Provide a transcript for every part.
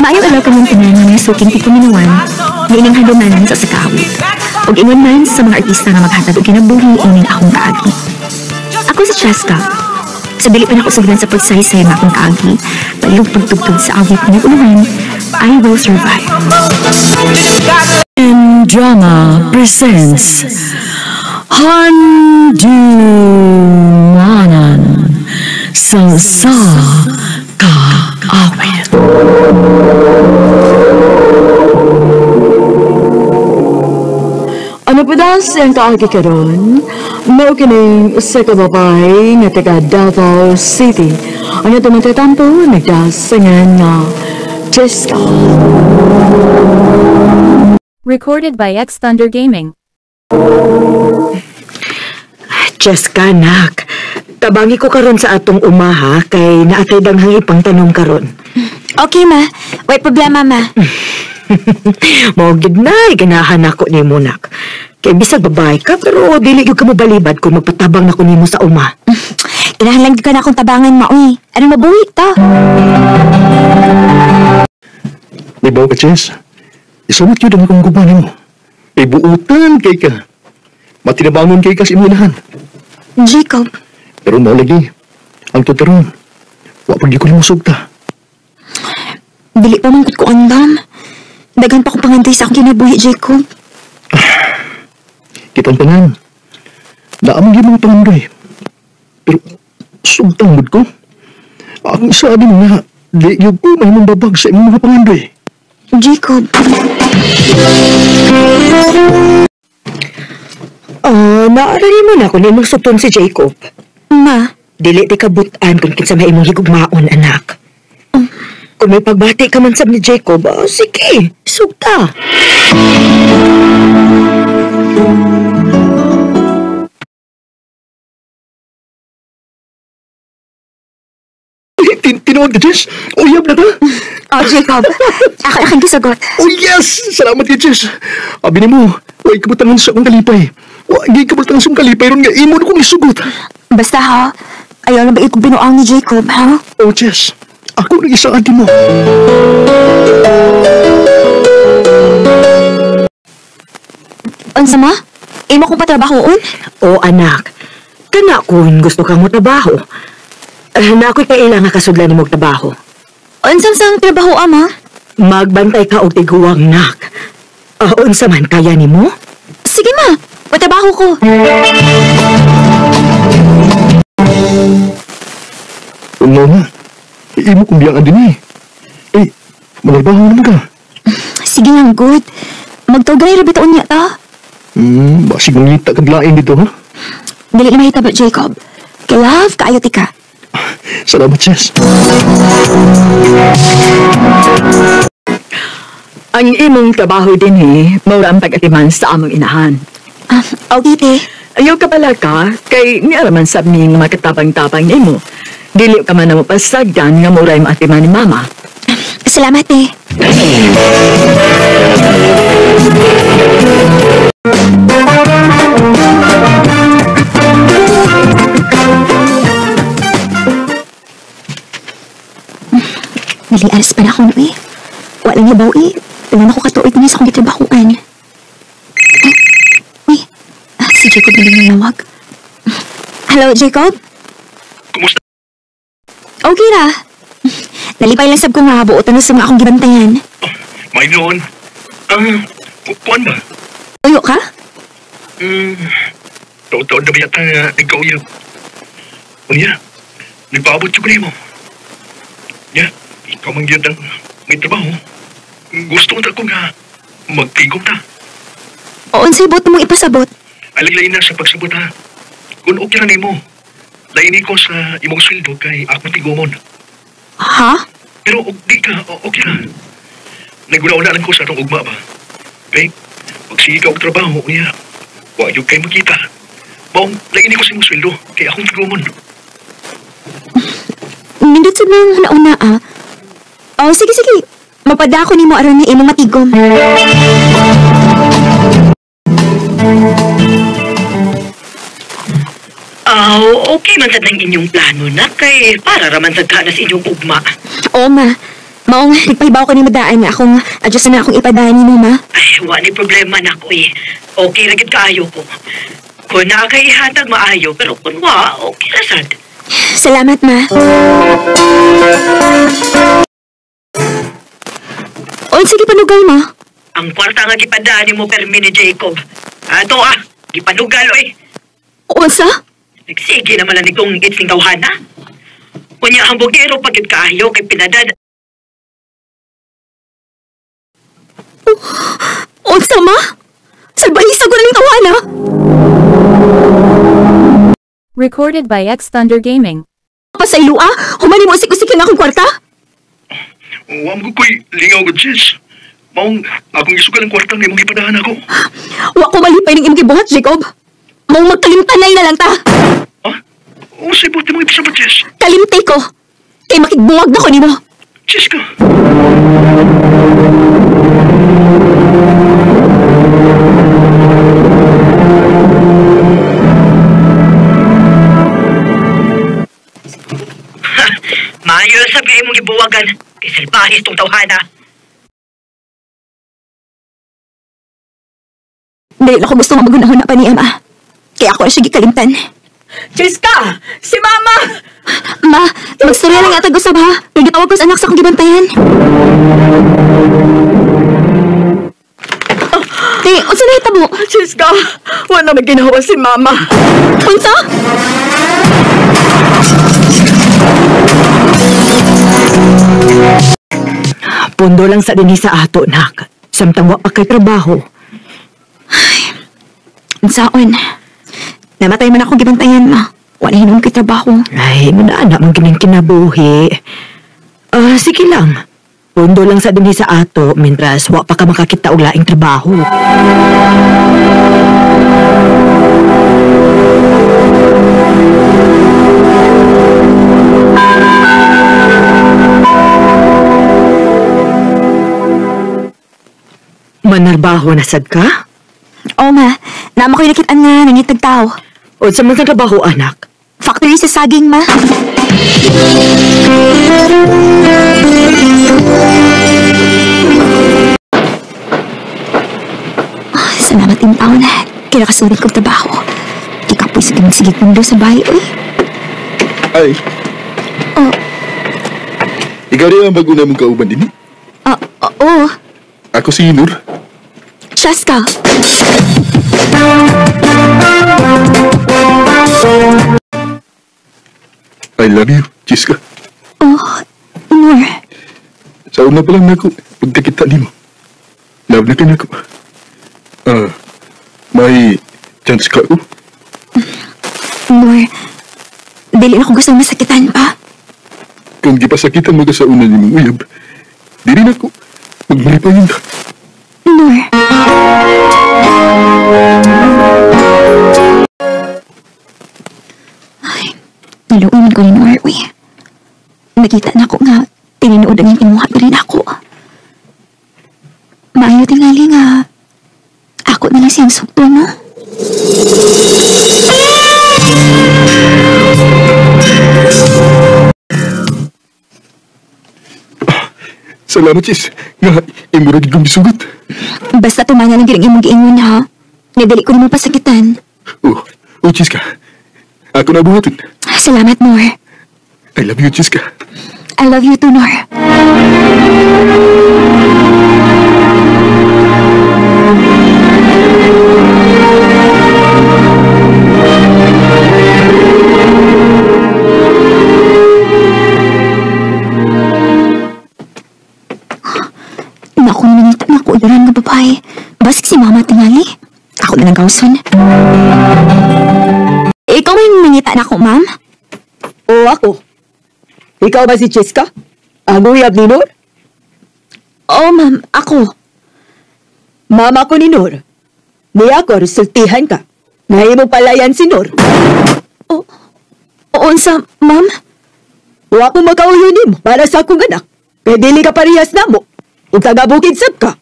Maayong adlaw kanyang tanan nga mga suking tigpaminawan nga inyong handumanan sa kaawit. Ug ingon man sa mga artista nga maghatag og kinabuhi ining akong kaagi. Ako si Cheska. Sa dili pa nako sugdan sa pagsaysay nga akong kaagi, palihog pagtugtog sa awit nga nag-uluhan, I Will Survive. And Drama presents Handumanan sa Usa Ka Awit. Ano po daw siyang kaagi karon? Mao kining usa ka babae nga taga Davao City. Ang atong matatampo nagdasangan nga Cheska. Recorded by X Thunder Gaming. Cheska, nak. Tabangi ko karon sa atong umaha kay naatay danghang ipang tanom karon. Okay, ma. Way problema, ma. Mao gid na ganahan ako nimo, nak. Kay bisag babae ka pero dili gyud ka mobalibad kung magpatabang nako nimo sa uma. Kinahanglan gyud ka na akong tabangan, ma, uy. Anong mabuhi ta? Libaw ka, Chess. Isumot yun ang akong guba nimo. Kay buutan kay ka. Matinabangon kay ka sa imong inahan. Jacob. Pero mao lagi, ang tutaron, wa pag di ko nimusog ta. Dili pa man ko andam. Daghan pa ko pangandoy sa akong kinabuhi, Jacob. Kitang tanan. Naamang yung mga pangandoy. Pero sugtang gud ko. Akong isa din nga, di yun ko may mambabag sa imong mga pangandoy. Jacob. Naarali mo na kung imong sugton si Jacob. Ma? Dili ti kabutan kung kinsa may imong higugmaon, anak. Kung may pagbati ka man sab ni Jacob, sige, sugta. Tinuod ka, Jess? Uyab na ta? Oh, Jacob. Ako na kang gisagot. Oh, yes! Salamat ka, Jess. Abi nimo, way kabutangan sa akong kalipay. Wa kabutangan sa akong kalipay ron nga imo na kong isugot. Basta ha, ayaw na ba ikong binuang ni Jacob, ha? Oh, Jess. Ako nang isa ati mo. Unsa ma? Imo kong patrabahoon? Oh, anak. Kana kun gusto kang mo trabaho. Na ako'y kailangan kasudlan nimo og trabaho. Unsang sang trabaho, ama? Magbantay ka og tiguang, nak. Unsa man kaya nimo? Sige, ma. Patrabaho ko. Ano na? Imo kong biyang din eh. Eh, manarbaho naman ka. Sige lang, good. Magtugay ra bitaon niya ta. Basig mangita kag lain dito, ha? Dili na mahitabo, Jacob. Kay love, kaayo ti ka. Salamat, Jess. Ang imong trabaho din eh, maura ang pag-atiman sa among inahan. Okay, te. Ayaw ka pala ka, kay niaraman sab ni nga makatabang-tabang nimo. Dili ka man na mapasagdan nga mauray maatiman ni Mama. Salamat, te. Naliaras pa na ako no eh. Walang hibaw eh. Tingnan ako katuig niya sa akong gitrabahuan. Uy, si Jacob na lang nawag. Hello, Jacob? Kumusta? Okay ra. Nalipay lang sab ko nga buotan na sa mga akong gibantayan. May noon. Kuan ba? Uyo ka? Taon-taon na ba yata nagkauyab? Unya, nagpaabot siya ko nimo. Nya, ikaw man gyud ang may trabaho. Gusto ko nga magtigom ta. O unsay buot mong ipasabot? Alaglain na sa pagsabot ha. Kung okay na nimo, laini ko sa imong sweldo kay akong tigomon. Ha? Pero og di ka, okay na. Naguna-una lang ko sa atong ugma ba. Kay, pagsige ka og trabaho niya, wa gyud kay makita. Maong laini ko sa imong sweldo kay akong tigomon. Nindot sa nang nauna ah. Oh, sige, sige. Mapadako nimo aron na imong matigom. Okay man sad ang inyong plano na kay para raman sad ka na sa inyong ugma. Oo, ma. Maong, nagpahibaw ko ni madaan nga akong adjust na akong ipadaan ni ma. Ay, wa ni problema na ko eh. Okay ra gid kaayo ko. Kung naa kay ihatag maayo, pero kung wa, okay ra sad. Salamat, ma. Oy, sige panugal, ma. Ang kwarta nga gipadaan nimo permi ni Jacob. Ato ah, gipanugal oy. Unsa? Nagsige naman lang nitong itsing tawhana. Unya ang bugero pagid kaayo kay pinadad. Unsa, ma? Salbahisa ko na ning tawhana. Recorded by X Thunder Gaming. Pasaylo ah, humani mo usik-usikin akong kwarta. Wa mo ko'y lingaw ko, Jess. Maong akong isugal ang kwarta nga imong gipadaan ako. Wa ko malipay ning imong gibuhat, Jacob. Maong magkalimtanay na lang ta. Ha? Unsay buti mong ipasabot, Jess? Kalimtay ko. Kay makigbuwag na ko nimo. Jessica! Maayo sa kay imong gibuwagan. Kay salbahis tong tawhana. Dili na ko gusto nga magunahon na pa niya, ma. Kaya ako na siya gikalimtan. Cheska! Si Mama! Ma, magstorya lang atag usab ha. Pero gitawag ko sa anak sa akong gibantayan. Te, unsa na hitabo? Cheska, wala may ginawa si Mama. Unsa? Pundo lang sa dinhi sa ato, nak. Samtang wa pa kay trabaho. Unsaon? Namatay man akong gibantayan, ma. Wala hinuon kay trabaho. Ay, muna-ana man kining kinabuhi. Sige lang. Pundo lang sa dinhi sa ato, mientras wa pa ka makakita og laing trabaho. Manarbaho na sad ka? Oo, ma. Naama ko'y nakitaan nga nangitag tao. O sa mga trabaho, anak? Factory sa saging, ma. Oh, salamat din tao na. Kinakasulit kong trabaho. Di ka po sa magsigig mundo sa bahay, uy. Ay. Oh. Ikaw rin ang bago na mong kauban din, eh? Oo. Ako si Nur. Cheska. I love you, Cheska. Oh, Nur. Sa una pa lang nako, pagkakita nimo. Love na ka nako. May chance ka ko? Nur, dili na ko gusto masakitan pa. Kung gipasakitan mo ka sa una nimong uyab, dili na ko magmalipayin ka. Nur. Ay, naluunan ko ni Nur, uy. Nakita na ko nga, tininood ang imuha ko rin ako. Maayo tingali nga, ako na lang siyang sugto, no? Salamat, sis. Nga, imurag kong gisugot. Basta tumanga lang giring imong giingon, ha? Nga dali ko nimo pasakitan. Oh, Cheska. Ako na buhatin. Salamat, Nor. I love you, Cheska. I love you too, Nor. Naku, nangita na ako udaran nga babae. Basig si mama tingali. Ako na lang kauson. Ikaw may nangita na ako, ma'am? Oo, ako. Ikaw ba si Cheska? Ang uyab ni Nur? Oo, ma'am. Ako. Mama ko ni Nur. Niya ako, resultihan ka. Nahimo palayan si Nur. Oo, unsa, ma'am? Wa ko makauyo nimo para sa akong anak. Kay dili ka parehas namo. Ug taga-bukid sab ka.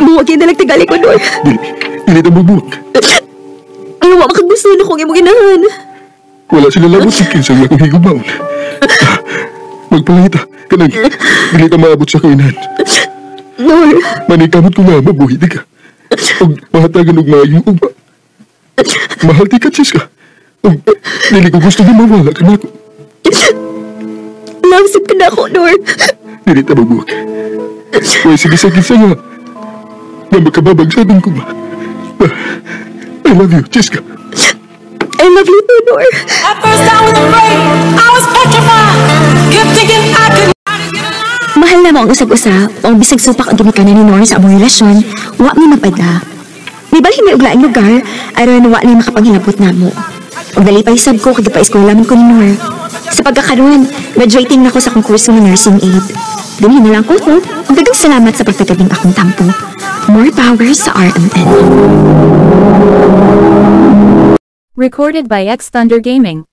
Buwag yun nalang tigali ko, Nur. Dili, dili na mabuwag. makagusto na kong imong ginahan. Wala sila labot sa kinsa nga akong higugmaon. Magpangita, kanang dili ka maabot sa kainahan. Nor, Manikamot ko nga mabuhi di ka. Ug mahatagan og maayong ugma. Mahal di ka, Cheska. Ug dili ko gusto nga mawala ka nako. Love sad ka na ako, Nor. Dili ta mabuwag. Way sige sa kinsa nga nga makababag sa atong gugma. I love you, Cheska. I love you too, Nor. At first I was afraid, I was petrified. Kept thinking I could. Mahal na mo ang usag-usa, o bisag supak ang ginikanan ni Nor sa among relasyon, wa mi mapada. Mibalhin mi og laing lugar, aron wa ni makapanghilabot namo. Ug nalipay sad ko kay pa-eskwela man ko ni Nor. Sa pagkakaroon, graduating na ko sa akong kurso ng nursing aid. Dinhi na lang ko to. Ug daghang salamat sa pagtagad ning akong tampo. More power sa RMN. Recorded by X Thunder Gaming.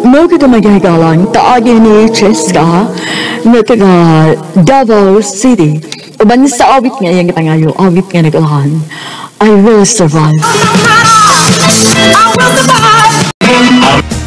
Mao kita maghigalang kaagi ni Cheska nga taga Davao City. Uban sa awit nga iyang gipangayo, awit nga nag-ulahan. I Will Survive. I will survive.